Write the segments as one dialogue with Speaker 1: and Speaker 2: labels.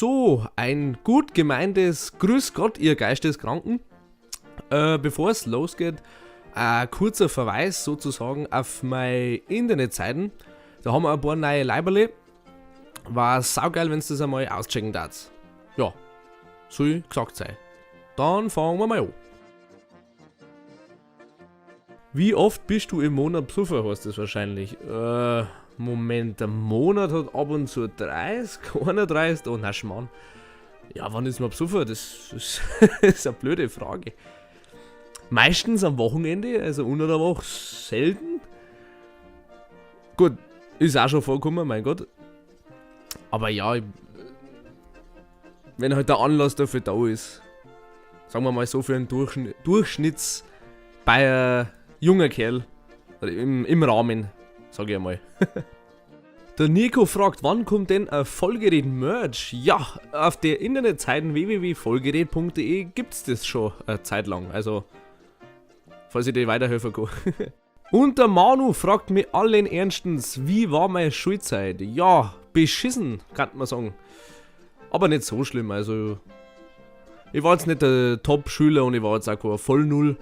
Speaker 1: So, ein gut gemeintes Grüß Gott, ihr Geisteskranken. Bevor es losgeht, ein kurzer Verweis sozusagen auf meine Internetseiten. Da haben wir ein paar neue Leiberle. War saugeil, wenn du das einmal auschecken darfst. Ja, soll gesagt sein. Dann fangen wir mal an. Wie oft bist du im Monat besoffen, heißt das wahrscheinlich. Moment, der Monat hat ab und zu 30, 31, oh na Schmarrn. Ja, wann ist man besoffen? Das ist eine blöde Frage. Meistens am Wochenende, also unter der Woche selten. Gut, ist auch schon vorgekommen, mein Gott. Aber ja, wenn halt der Anlass dafür da ist, sagen wir mal so, für einen Durchschnitts-Bayer junger Kerl, oder im Rahmen, sag ich einmal. Der Nico fragt, wann kommt denn ein Vollgerät-Merch? Ja, auf der Internetseite www.vollgerät.de gibt's das schon eine Zeit lang, also falls ich dir weiterhelfen kann. Und der Manu fragt mich allen Ernstens, wie war meine Schulzeit? Ja, beschissen, kann man sagen. Aber nicht so schlimm, also ich war jetzt nicht der Top-Schüler und ich war jetzt auch kein Vollnull.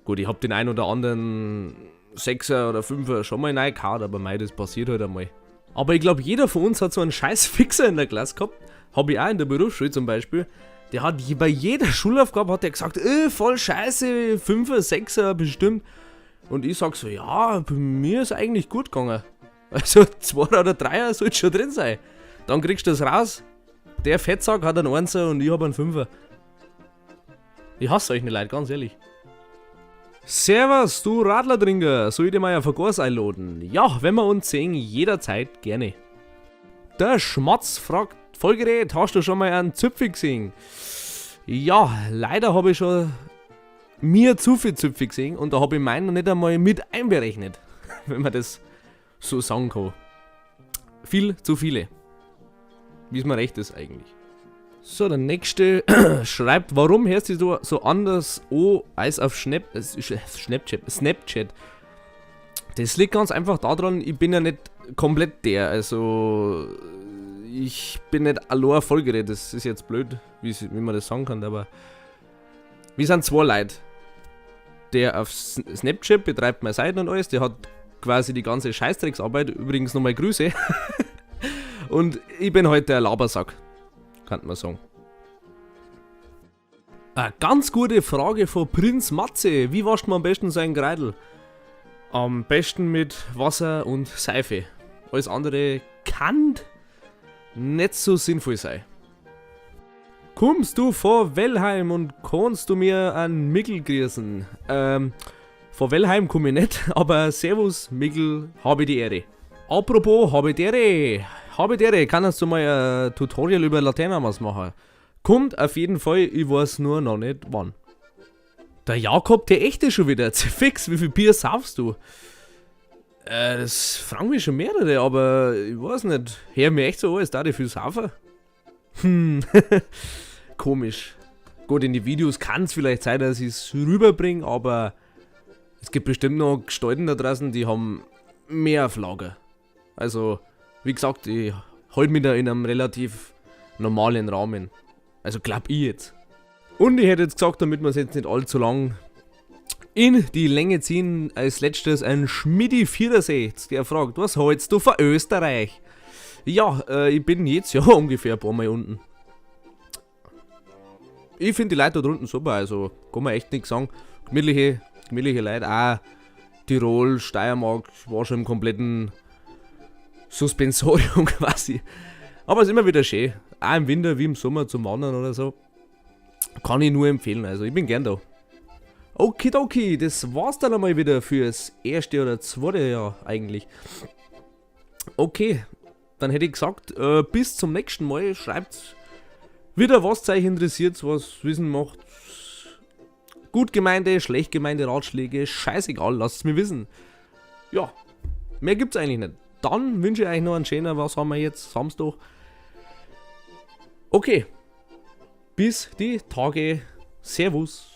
Speaker 1: Gut, ich hab den einen oder anderen 6er oder 5er schon mal reingehauen, aber mei, das passiert halt einmal. Aber ich glaub, jeder von uns hat so einen scheiß Fixer in der Klasse gehabt. Hab ich auch in der Berufsschule zum Beispiel. Der hat bei jeder Schulaufgabe hat der gesagt, voll scheiße, 5er, 6er bestimmt. Und ich sag so, ja, bei mir ist eigentlich gut gegangen. Also 2er oder 3er sollte schon drin sein. Dann kriegst du das raus. Der Fettsack hat einen 1er und ich hab einen 5er. Ich hasse euch nicht, Leute, ganz ehrlich. Servus, du Radlertrinker, soll ich dir mal auf ein Glas einladen? Ja, wenn wir uns sehen, jederzeit gerne. Der Schmatz fragt, Vollgerät, hast du schon mal einen Züpfi gesehen? Ja, leider habe ich schon mir zu viel Züpfi gesehen und da habe ich meinen noch nicht einmal mit einberechnet, wenn man das so sagen kann. Viel zu viele. Wie es mir recht ist eigentlich. So, der nächste schreibt, warum hörst du so anders an als auf Snapchat? Das liegt ganz einfach daran, ich bin ja nicht komplett der, also ich bin nicht allein Vollgerät, das ist jetzt blöd, wie man das sagen kann, aber wir sind zwei Leute. Der auf Snapchat betreibt meine Seiten und alles, der hat quasi die ganze Scheißdrecksarbeit, übrigens nochmal Grüße. Und ich bin halt der Labersack, kann man sagen. Eine ganz gute Frage von Prinz Matze. Wie wascht man am besten seinen Kreidel? Am besten mit Wasser und Seife. Alles andere kann nicht so sinnvoll sein. Kommst du von Wellheim und kannst du mir einen Mickel grüßen? Von Wellheim komm ich nicht, aber Servus Mickel, habe die Ehre. Apropos, habe die Ehre. Habe die Ehre, kannst du mal ein Tutorial über Laternenmast machen? Kommt auf jeden Fall, ich weiß nur noch nicht wann. Der Jakob, der echte schon wieder. Fix, wie viel Bier saufst du? Das fragen mich schon mehrere, aber ich weiß nicht. Hör mir echt so an, ist da die viel saufen? Komisch. Gut, in die Videos kann's vielleicht sein, dass ich's rüberbringe, aber es gibt bestimmt noch Gestalten da draußen, die haben mehr auf Lager. Also, wie gesagt, ich halte mich da in einem relativ normalen Rahmen. Also glaub ich jetzt. Und ich hätte jetzt gesagt, damit wir es jetzt nicht allzu lang in die Länge ziehen, als letztes ein Schmidi 64, der fragt, was hältst du von Österreich? Ja, ich bin jetzt ja ungefähr ein paar Mal unten. Ich find die Leute da drunten super, also kann man echt nix sagen. Gemütliche Leute, auch Tirol, Steiermark, war schon im kompletten Suspensorium quasi. Aber es ist immer wieder schön, auch im Winter wie im Sommer zum Wandern oder so. Kann ich nur empfehlen, also ich bin gern da. Okidoki, das war's dann einmal wieder fürs erste oder zweite Jahr eigentlich. Okay, dann hätte ich gesagt, bis zum nächsten Mal. Schreibt wieder, was euch interessiert, was wissen macht. Gut gemeinte, schlecht gemeinte Ratschläge, scheißegal, lasst es mir wissen. Ja, mehr gibt's eigentlich nicht. Dann wünsche ich euch noch einen schönen, was haben wir jetzt, Samstag. Okay, bis die Tage. Servus.